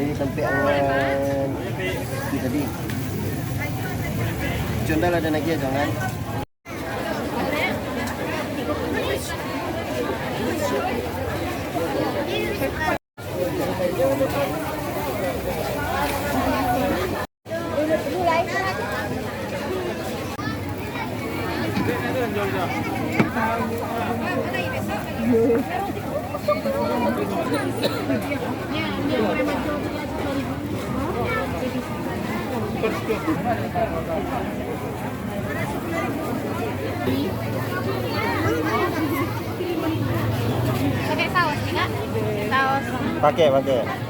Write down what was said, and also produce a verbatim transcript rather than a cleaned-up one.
Ini sampai angan. Ini tadi. Cundal ada lagi ya, jangan. Pakai saus, Kak? Saus. Pakai, pakai.